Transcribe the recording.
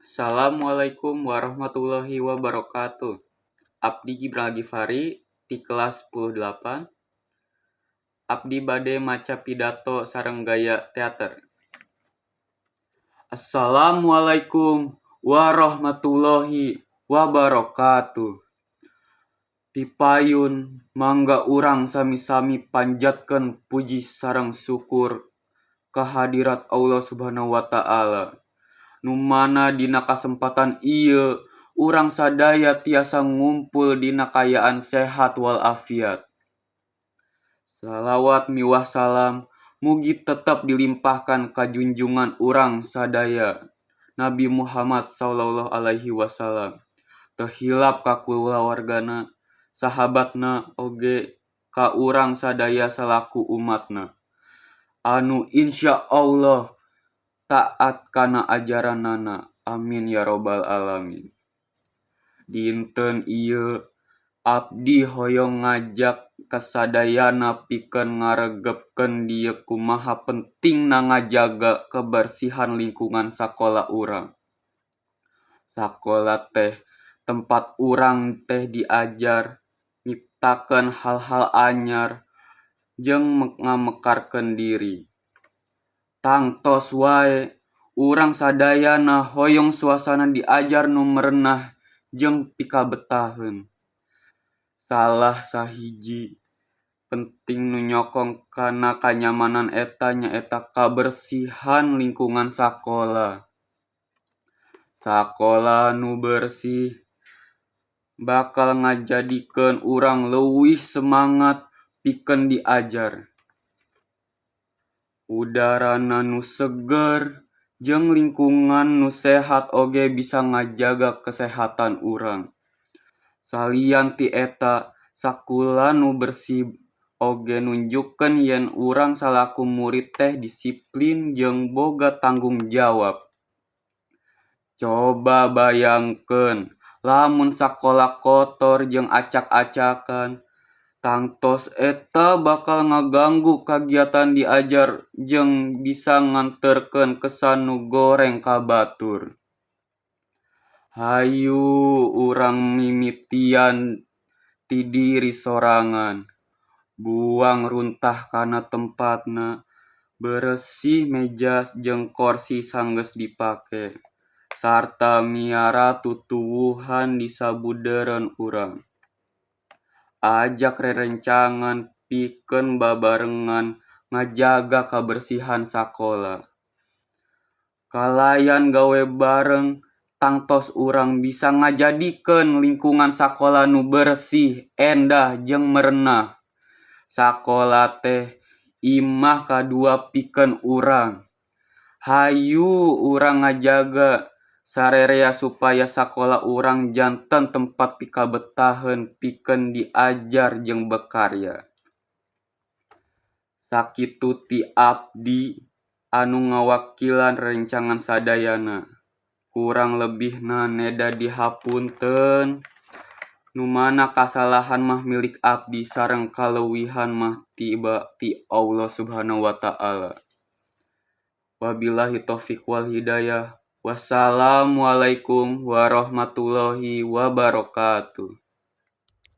Assalamualaikum warahmatullahi wabarakatuh. Abdi Gibran Gifari ti kelas 10-8. Abdi bade maca pidato sareng gaya teater. Assalamualaikum warahmatullahi wabarakatuh. Tipayun mangga urang sami-sami panjatkeun puji sareng syukur kehadirat Allah Subhanahu wa Ta'ala. Nu mana dina kasempatan ieu urang sadaya tiasa ngumpul dina kaayaan sehat walafiat. Salawat miwah salam mugi tetep dilimpahkan ka junjungan urang sadaya, Nabi Muhammad sallallahu alaihi wasallam. Teu hilap ka kulawargana, sahabatna, oge ka urang sadaya salaku umatna anu insyaallah taat kana ajaranana, amin ya robbal alamin. Dinten ieu abdi hoyong ngajak kasadayana pikeun ngaregepkeun dieu kumaha pentingna ngajaga kebersihan lingkungan sakola urang. Sakola teh tempat urang teh diajar, nyiptakeun hal-hal anyar, jeung ngamekarkeun diri. Tangtos wae urang sadayana hoyong suasana diajar nu merenah jeung pikabetaheun. Salah sahiji penting nu nyokong kana kanyamanan eta nyaeta kabersihan lingkungan sakola. Sakola nu bersih bakal ngajadikeun urang leuwih semangat pikeun diajar. Udarana nu seger jeung lingkungan nu sehat oge bisa ngajaga kesehatan urang. Salian ti eta, sakula nu bersih oge nunjukkeun yen urang salaku murid teh disiplin jeung boga tanggung jawab. Coba bayangkeun lamun sakola kotor jeung acak-acakan, tangtos eta bakal ngaganggu kagiatan diajar jeung bisa nganterkeun kesan nu goreng ka batur. Hayu urang mimitian ti diri sorangan, buang runtah kana tempatna, beresih meja jeung korsi sanggeus dipake, sarta miara tutuwuhan di sabudeureun urang. Ajak rerencangan pikeun babarengan ngajaga kabersihan sakola. Kalayan gawe bareng, tangtos urang bisa ngajadikeun lingkungan sakola nu bersih, endah jeung merenah. Sakola teh imah kadua pikeun urang. Hayu urang ngajaga sarerea supaya sakola urang janten tempat pikabetaheun pikeun diajar jeung berkarya. Sakitu ti abdi anu ngawakilan rerencangan sadayana. Kurang lebihna neda dihapunten. Nu mana kasalahan mah milik abdi sareng kaleuwihan mah tiba ti Allah Subhanahu wa Ta'ala. Wabillahi taufik wal hidayah. Wassalamualaikum warahmatullahi wabarakatuh.